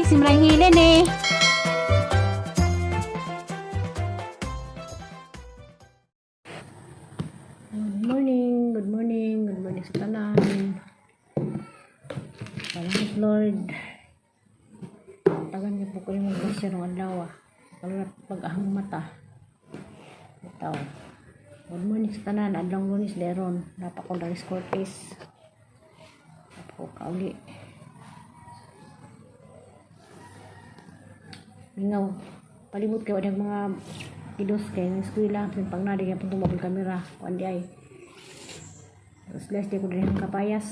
Simrang hilin eh. Good morning, good morning, good morning sa tanan. Salamat, Lord. Tagan niyo po ko yung mag-bless ng adlaw. Kalulat pag-ahang mata. Ito. Good morning sa tanan. Adlaw Lunes deron. Napa ko Daris Cortez. Napa ko kauli. Mingaw. Palibot kayo ng mga kidos kay ng eskwela. Pag nari kaya puntong mabul kamera. Kuan di ay. Tapos last day ko din ang kapayas.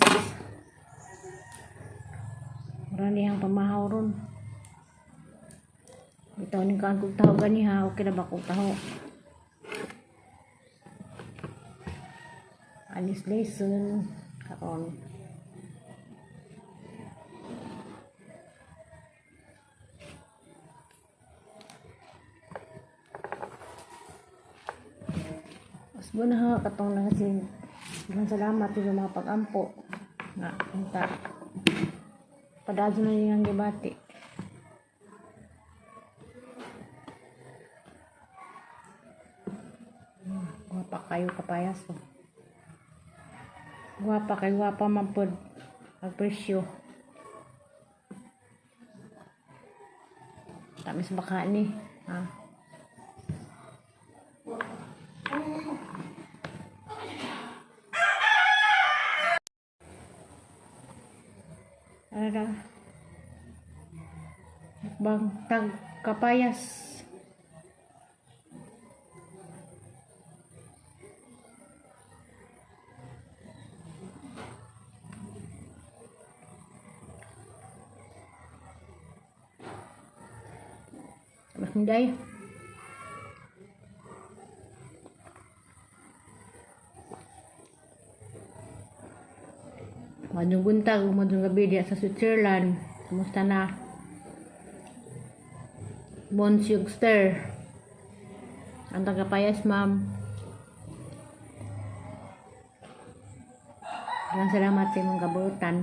Marami ang pamahaw ron. Bitaw ning kaan kog taho gani ha, okay na ba kog taho? Anis lesson karon. Usbo na ha katong na kasi Daghang salamat sa mga pag-ampo nga unta. Padadyo na niyang gibati. Gwapa kayo kapayas to. Gwapa kay gwapa man pod ang presyo. Tamis baka ni. Ha? Ara. Mukbang tag kapayas. Mas hinday. Madyong buntag, madyong gabi diya sa Switzerland. Kamusta na? Bonjour. Ang tagapayas, ma'am. Maraming salamat sa imong kabuutan.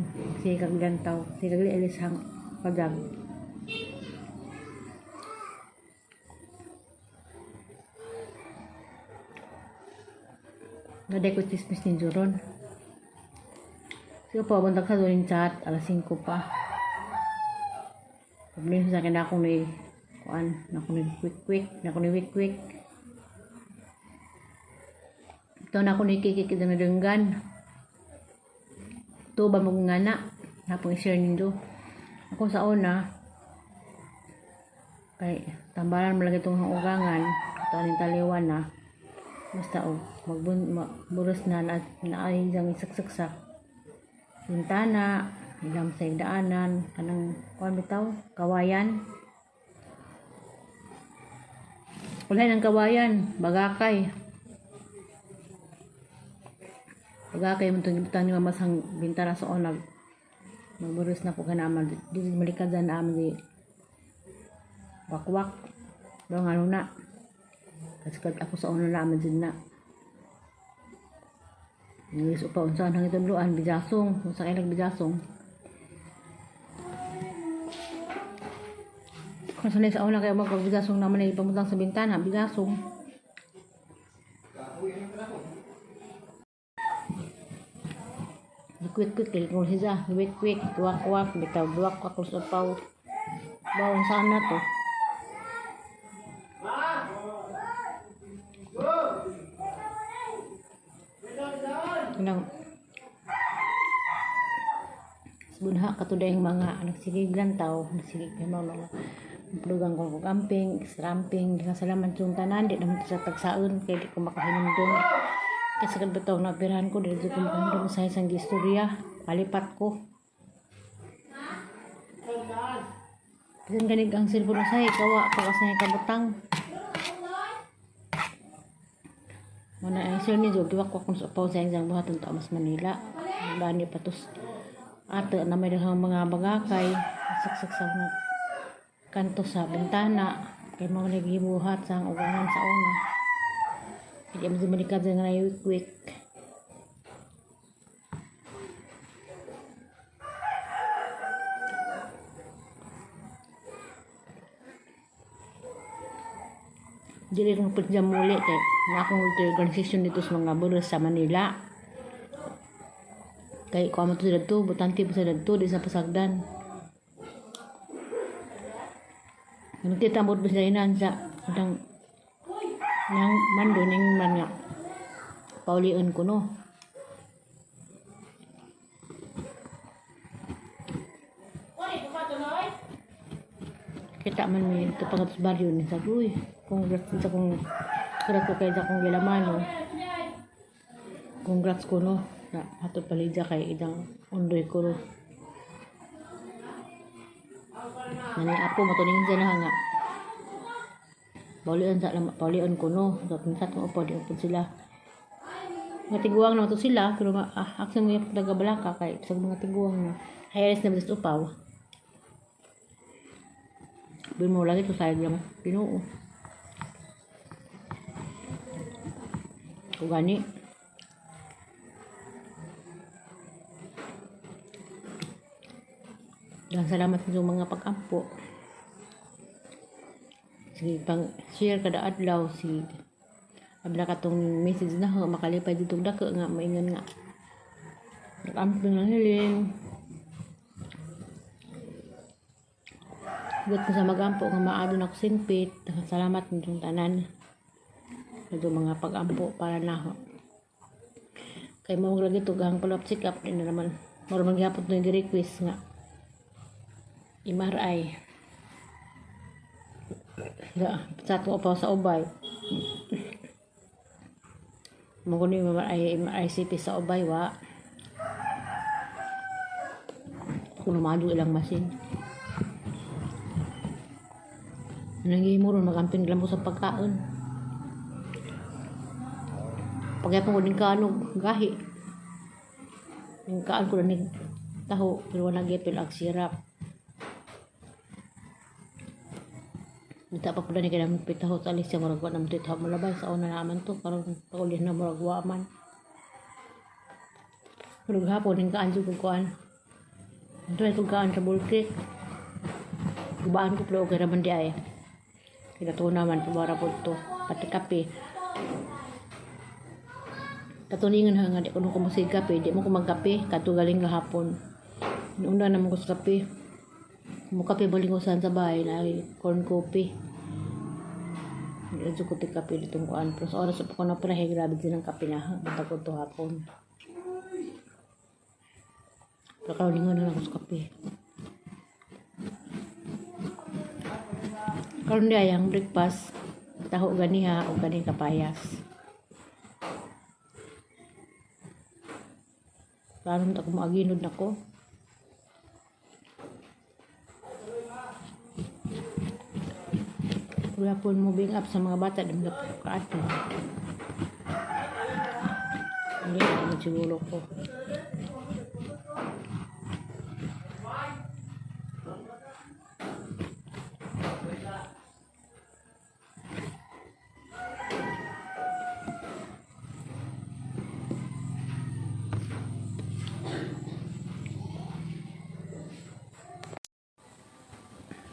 Sige kag lantaw. Sige kag lilis hang pagag. Naday ko chismis ni Juron. Sige po, buntag sa doon chat. Alas 5 pa. Problema sa akin na akong ni kuan, na akong ni quick quick, na akong ni quick quick. Ito na ako ni kikik na denggan. Ito ba mo nga na? Napong i-share nindo. Ako sa una, kay tambalan mo lagi itong ugangan, ito ang taliwan na. Basta o, magbun, maburos na na, na ay diyang isaksaksak. Bintana, ilang sa daanan, kanang kuan bitaw, kawayan. Wala ng kawayan, bagakay. Bagakay mo itong ibutang ni mama sang bintana sa onag. Magburos na ko kanaman. Dito malikad na amin di wakwak. Bang ano na. Kasi ako sa una naman din na. Ngilis upa unsa ang itudloan bijasong, unsa kay nagbijasong. Kung sanay sa una kay magpagbijasong naman ay pamutang sa bintana, bijasong. Quick quick kay kung siya, quick quick, wak wak, bitaw wak wak sa upaw. Bawang saan na to? Kanang bunha katuday ang mga nagsigig lantaw, nagsigig mga mga plugang ko camping, ramping, di salamat yung tanan, di naman sa tagsaon, kaya di ko makahinumdum. Kasi kabitaw na pirahan ko, di ko makahinumdum sa isang istorya, palipat ko. Bisan ganig ang cellphone sa kawa pa kasi kabutang. Muna ang sir ni Jogi wak kung sa sa isang buhaton to mas Manila. Bani pa tos ate na may daghang mga bagakay saksak sa mga kanto sa bintana kay mga nagibuhat sa ang ugangan sa una. Hindi mo malikad sa nga quick. Dili kong pud muli kay na akong organisasyon dito sa mga buros sa Manila. Kay kuha mo to sila dito, butante pa sila dito, di sa pasagdan. Nagkita mo sila inan sa adang nang mando ning man nga paulion ko no. Kita man mi ito pang sa baryo ni sa uy. Congrats sa kong congrats ko kay sa kong gilamano. Congrats ko no. Na ato palidya kay idang undoy ko ro. Nani apo mo tuning dyan na nga. Paulion sa paulion ko no. So pinsat ko upo di upo sila. Mga tiguang na to sila pero aksa mo yung taga-balaka kay sa mga tiguang na. Hayres na bilis upaw. Bilmo mo lagi to sayag lang Pinoo. Kung gani. Daghang salamat sa mga pag-ampo. Sige, pang share kada adlaw si abla katong message na ho makalipay dito dako nga maingon nga nag-ampo ng hiling. Gut ko sa magampo nga maado na ko singpit. Daghang salamat nitong tanan. Ito mga pag-ampo para na ho. Kay mo lagi to gang follow up check up din na naman. Mura man gihapon to yung request nga MRI. Da, sa ato pa sa Ubay. Mo kuno yung MRI, MRICP sa Ubay wa. Kuno maadyo ilang masin. Nangihimo ron magampin lang mo sa pagkaon. Pagyapon ko din kaano gahi. Yung kaan ko na nig taho pero wala gipil ag sirap. Mita pa pala ni kanang pitaho sa alis siya murag wa na mo titaho malabay sa una naman to karon pauli na murag wa man. Pero gahapon ning kaan jud ko kuan. Ito ko kaan sa bulkik. Gubaan ko pero okay raman di ay. Kinatuna man pabara po to. Pati kape. Katuningan ha nga di ko nung kumusig kape. Di mo ko magkape. Kato galing gahapon. Una naman ko sa kape. Mukape baling ko saan sa bahay na corn coffee. Hindi ko kape ditong kuan. Pero sa oras pa ko na prahe, grabe din ang kape na. Bantag ko to hapon. Pero karoon na lang ako sa kape. Karon di ay ang breakfast, taho ganiha o gani kapayas. Plano ta ko maaginod nako. Wala po moving up sa mga bata, di mga kaadto. Hindi na siguro ko.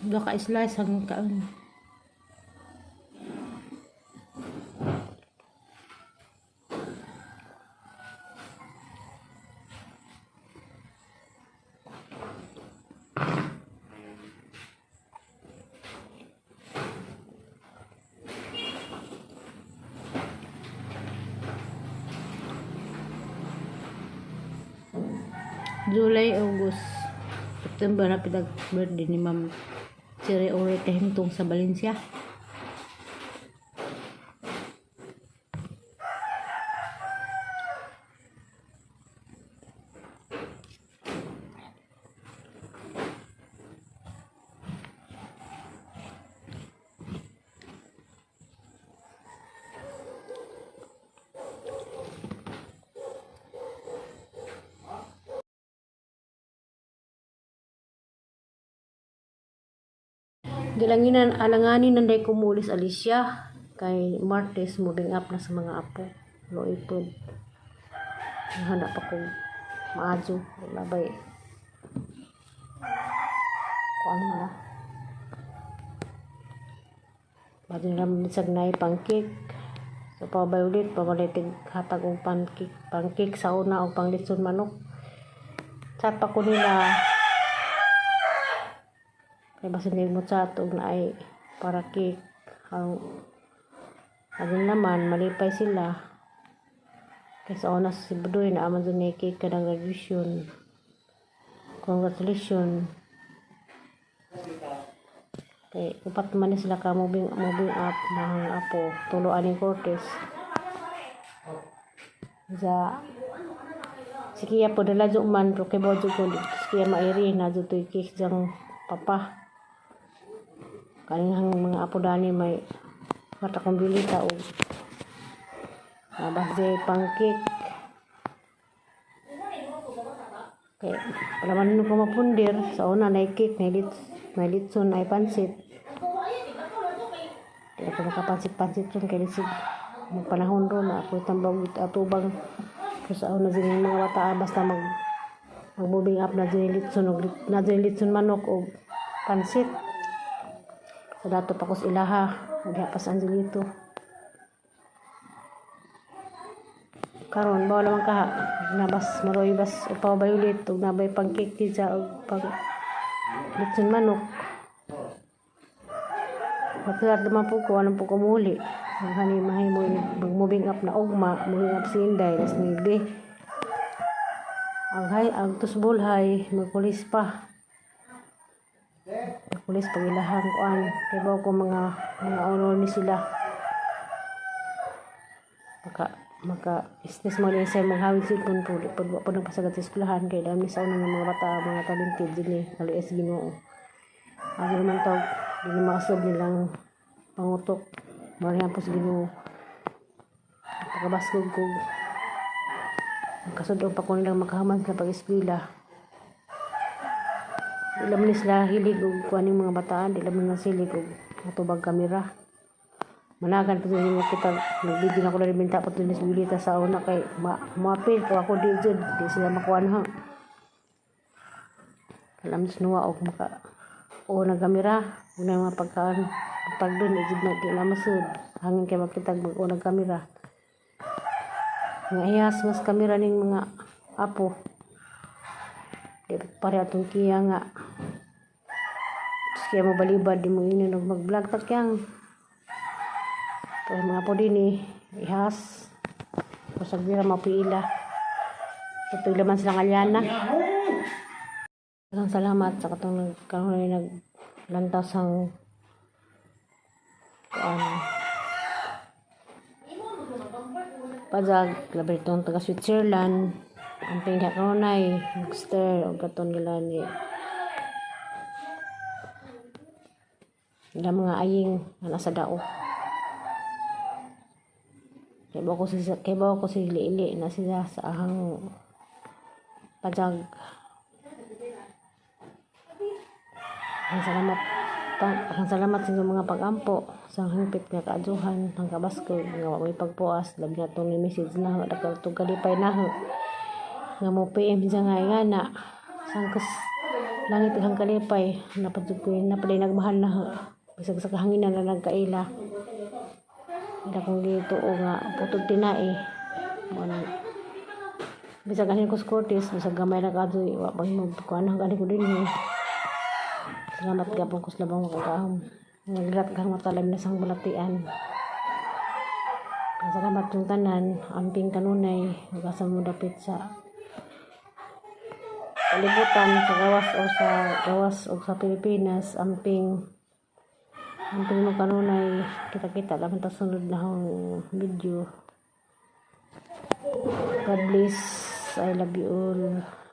Duha ka slice ang kaon. July, August, September na pinag birthday ni Ma'am Siri Ore Kahintong sa Valencia. Gilanginan alanganin nanday kumulis Alicia kay Martes moving up na sa mga apo. Loy pod. Hanap pa ko maadyo labay. Kuan na. Bato nila bisag naay pang-cake. So pabay ulit, pabalik hatag og pancake, pancake sa una og pang litson manok. Chat pa ko nila. Kay basin mo chat og naay para cake. Ang adun naman malipay sila. Kay sa una si Budoy na man jud cake kanang graduation. Congratulations. Kay upat man ni sila ka moving up mahang apo, tulo aning Cortez. Za si Kia po dala jud man, pero kay jud ko si Kia mairi na jud to'y cake jang papa. Kaning mga apo dani may mata kong bilita og nabas pang cake. Kay wala man ko mapundir sa una na cake, na litson, na pansit. Di ako makapansit-pansit ron kay lisod magpanahon ron na ako tambag atubang. Pero sa una din yung mga bata, basta mag moving up na din litson og na din litson manok og pansit. Sa dato pa ko sa ilaha, diha pa sa Angelito. Karon bawal man kaha nabas maroy bas upaw bayulit ug nabay pang cake pizza og pang litson manok. Matulat naman po ko, anong po kumuli. Ang hani mahimo mag moving up na ugma, moving up si Inday, las 9. Ang hay, ang tusbulhay, magpulis pa. Magpulis pag ilahang kuan. Kay ba ko mga honor ni sila. Maka stress mo din sa maghawig silpon po. Pag wa po nang pasagad sa eskwelahan kay dami sa unang mga bata, mga talented din eh. Kalues Ginoo. Ano naman tawag, di na makasob nilang pangutok. Marihan po sa Ginoo. Pagkabaskog ko, kasudong pa ko nilang makahaman sa pag-eskwela. Di lang ni sila hilig og kuan mga bataan, di lang na silig og atubag kamera. Managan pa mo kita nag-video na ko na rin pa tulis bilita sa una kay ma maapil po ako di jud di sila makuan ha. Alam sa nuwa og maka o na kamera una mga pagkaan pagdon di jud na di na masud hangin kay makitag mag o kamera. Nga iyas mas kamera ning mga apo. Di pare atong kiya nga kaya mo balibad di mo ingnon og mag-vlog ta kyang. Pero mga apo din eh, ihas. Kusag bira mapiila. Tupig laman silang alyana. Daghang salamat sa katong nagkaroon naglantaw sang kuan pajag, labi itong taga Switzerland ang pingha kanunay nagster og katon nila ni nila mga aying nga nasa dao. Kay ba ko si Lili na sila sa ahang pajag. Ang salamat sa inyong mga pag-ampo sa hingpit nga kaadyohan ang kabaskog nga wa may pagpuas, labi na itong ni message na dakal kalipay na nga mo PM siya nga nga na sangkas langit ang kalipay napadjud ko napaday nagmahal na bisag sa kahanginan na nagkaila. Ila kong gituo nga putod tinai mo nang bisag anin ko sa Cortez, bisag gamay na kadto, wa pa mo kuan ang gani ko dinhi. Salamat gapon ko sa labang makagahom. Nagrat kang matalam na sang balatian. Salamat yung tanan, amping kanunay, ug mo dapit sa kalibutan, sa gawas o sa Pilipinas, amping amping mo kanunay, kita-kita lang ta sunod na akong video. God bless. I love you all.